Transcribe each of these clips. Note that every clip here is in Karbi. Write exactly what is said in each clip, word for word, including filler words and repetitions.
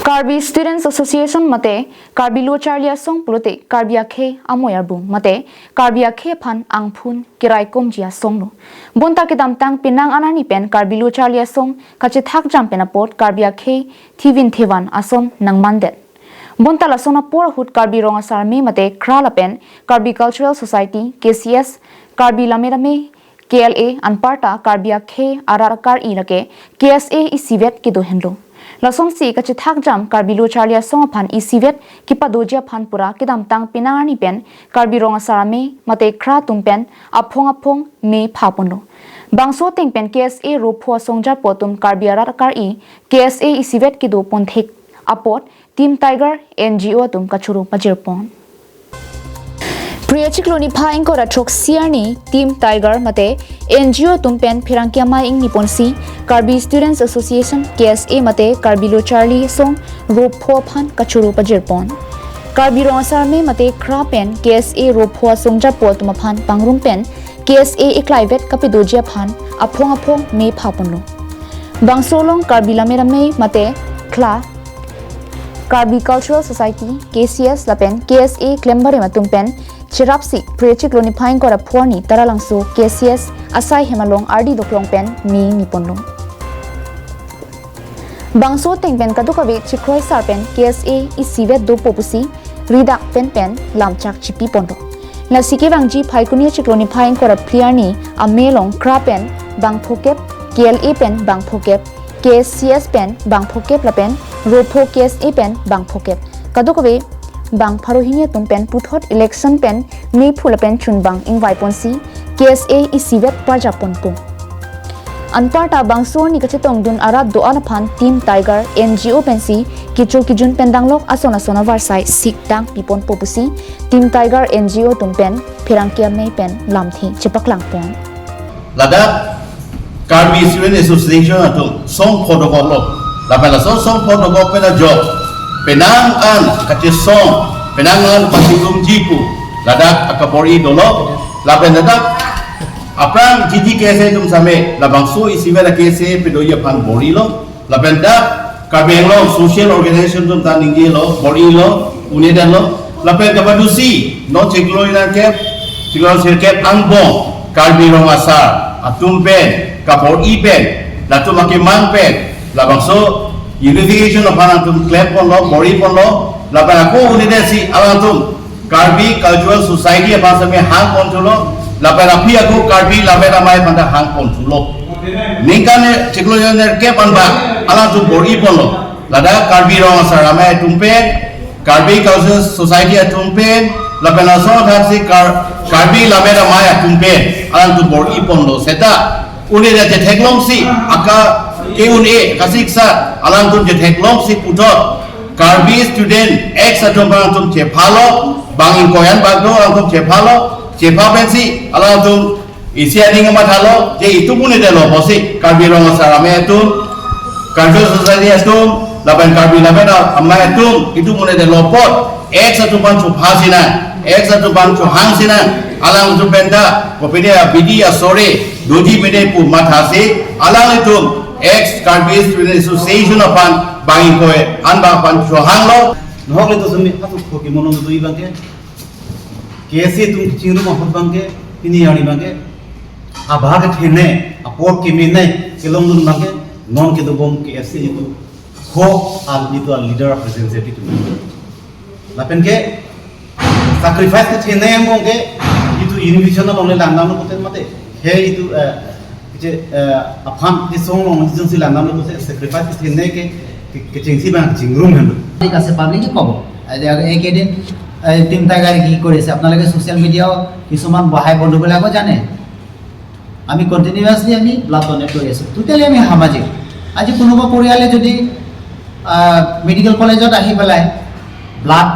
Karbi Students Association mate Karbi Lo Charli Asong pulote Karbi akhei amoi arbung mate Karbi akhei aphan angphun keraikomji asong lo. Bonta kedamtang penang anani pen Karbi Lo Charli Asong kachethakjam pen apot Karbi akhei thivin thevan ason nangmandet. Bonta lason apor ahut Karbi Rong Asar Amei mate KRA lapen Karbi Cultural Society, K C S, Karbi Lammet Amei, K L A, anparta Karbi akhei arat akar-i lake K S A isivet kedo henlo. Lasonsi kachethakjam Karbi Lo Charli Asong aphan isivet kepadoji aphan pura kedamtang penang arni pen Karbi Rong Asar Amei mate KRA atum pen aphong aphong me phaponlo. Bangso ateng pen K S A ropho asong jarpo atum Karbi arat akar-i K S A isivet kedo ponthek apot Team Tiger N G O atum kachoro pajirpon. Phre achiklo niphai ingkoi ra throksi arni Team Tiger mate N G O atum pen pherangke amei ingniponsi Karbi Students Association, K S A mate Karbi Lo Charli Asong ropho aphan kachoro pajirpon. Karbi Rong Asar Amei mate KRA pen K S A ropho asong jarpo atum aphan pangrum pen K S A eklaivet kapedoji aphan aphong aphong me phaponlo. Bangso along Karbi Lammet Amei mate KLA, Karbi Cultural Society, K C S lapen K S A klembarim atum pen cherapsi phre achiklo niphai ingkoi ra pho arni Taralangso K C S asai hem along ardi doklong pen me niponlo. Bangso ateng pen kadokave chikroi sar pen K S A isivet dopo pusi ridak pen pen lamchak chipiponlo. Lasi kevangji Phaikuni achiklo niphai ingkoi ra phli arni amei along KRA pen bang phokep, K L A pen bang phokep, K C S pen bang phokep lapen ropho K S A pen bang phokep, kadokave bang pharo hini atum pen puthot election pen mephu lapen chunbang ingvaiponsi K S A isivet parjapponpo. Anparta bangso arni kachetongdun arat do-an aphan Team Tiger N G O pensi kecho kejun pen danglok ason ason avarsai sikdang piponpo pusi Team Tiger N G O atum pen pherangke amei pen lamthe chepaklangpon. Ladak Karbi Student Association atum song pho dokoklo. Lapen laso song pho dokok pen ajok penang an kachesong, penang an kachesongji pu ladak akabor-i dolo. Lapen ladak aphrang G D K S A atum same labangso isivet a-K S A pedoji aphan bor-ilo. Lapen dak Karbi Anglong social organization atum ta ningjelo, bor-ilo, unit lo. Lapen kapadusi non chiklo inangkep, chiklo sirkep angbong Karbi Rong Asar atum pen kabor-i pen, latum akemang pen labangso unification aphan atum klemponlo, bor-iponlo. Lapen ako unit si alangtum Karbi Cultural Society aphan same hangponthulo, lapen aphi ako Karbi Lammet Amei aphan ta hangponthulo. Ningkan chiklo nerkep anbak alangtum bor-iponlo. Ladak Karbi Rong Asar Amei atum pen, Karbi Cultural Society atum pen, lapen laso thaksi Kar-, Karbi Lammet Amei atum pen alangtum bor-iponlo. Seta unit chetheklongsi aka ke-un-e kasiksa alangtum chetheklongsi puthot Karbi student X atum alangtum chephalo, bang ingkoi anbak do alangtum chephalo, chepha pensi alangtum isi aning mathalo, je itum unit lo pusi, Karbi Rong Asar Amei atum, Karbi Society atum, lapen Karbi Lammet Amei atum, itum unit lo apot, X atum aphan chopha sinang, X atum aphan chohang sinang, alangtum pen ta, kopine abidi asore, doji pine pu mathasi, alanglitum, X Karbi Student Association aphan, bang ingkoi anbak aphan chohanglo. Nohok le to sumi, atu kopi mono to ibang ke. K S A atum kachingrum ahut abang ke, pini arni abang ke, abha kethene, apor kemene, kelongdun abang ke, non kedobom K S A atum, ho al itu al leader representative atum. Lapen ke, sacrifice kethene angbong ke, itu unification along le langdamlo pulote mate, he itu, eh, যে, আহ, আফান যে song long যে সি লানাম লোক আছে, sacrifice কিনে কে, কে, কে চেংসি বা চিংরুম হেন। ঠিক আছে, পাব্লিকে ক'ব। আজি আৰু একেদিন, এই, তিনিটা গাড়ী কি কৰিছে? আপোনালোকে ছ'চিয়েল মিডিয়াও কিছুমান বহাই বন্ধুবিলাকো জানে। আমি কণ্টিনিউৱাছলি আমি ব্লাড ডনেট কৰি আছোঁ। টোটেলি আমি সামাজিক। আজি কোনোবা পৰিয়ালে যদি, আহ, মেডিকেল কলেজত আহি পেলাই ব্লাড,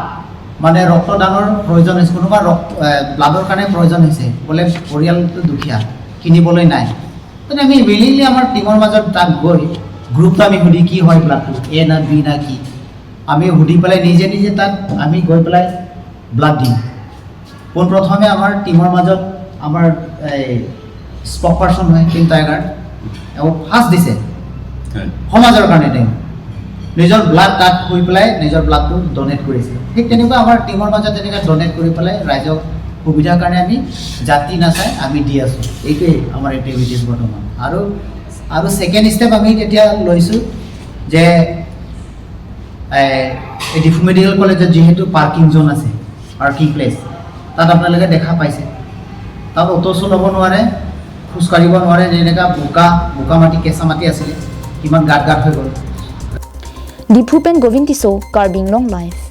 মানে, ৰক্তদানৰ প্ৰয়োজন হৈছে, কোনোবা ৰক্ত, আহ, ব্লাডৰ কাৰণে প্ৰয়োজন হৈছে, বোলে পৰিয়ালটো দুখীয়া, কিনিবলৈ নাই, তেনে আমি উইলিংলি আমাৰ টিমৰ মাজত তাত গৈ গ্ৰুপটো আমি সুধি কি হয় ব্লাডটো, এ না বি না কি, আমি সুধি পেলাই নিজে নিজে তাত আমি গৈ পেলাই ব্লাড দিম। পোনপ্ৰথমে আমাৰ টিমৰ মাজত আমাৰ এই স্পক পাৰ্চন হয় টিম টাইগাৰ, তেওঁ ফাৰ্ষ্ট দিছে হয়। সমাজৰ কাৰণে তেওঁ। নিজৰ ব্লাড তাত হৈ পেলাই নিজৰ ব্লাডটো ডনেট কৰিছে। ঠিক তেনেকুৱা আমাৰ টিমৰ মাজত তেনেকৈ ডনেট কৰি পেলাই ৰাইজক সুবিধাৰ কাৰণে আমি জাতি নাচাই আমি দি আছোঁ। এইটোৱেই আমাৰ এক্টিভিটিজ বৰ্তমান। আৰু আৰু ছেকেণ্ড ষ্টেপ আমি এতিয়া লৈছোঁ যে এই ডিফু মেডিকেল কলেজত যিহেতু পাৰ্কিং জ'ন আছে, পাৰ্কিং প্লেচ, তাত আপোনালোকে দেখা পাইছে, তাত অটো চলাব নোৱাৰে, খোজকাঢ়িব নোৱাৰে, যেনেকুৱা বোকা বোকা মাটি, কেঁচা মাটি আছিলে, কিমান গাঁত গাঁত হৈ গ'ল। Diphu pen Govind Tisso, Karbi Anglong Live.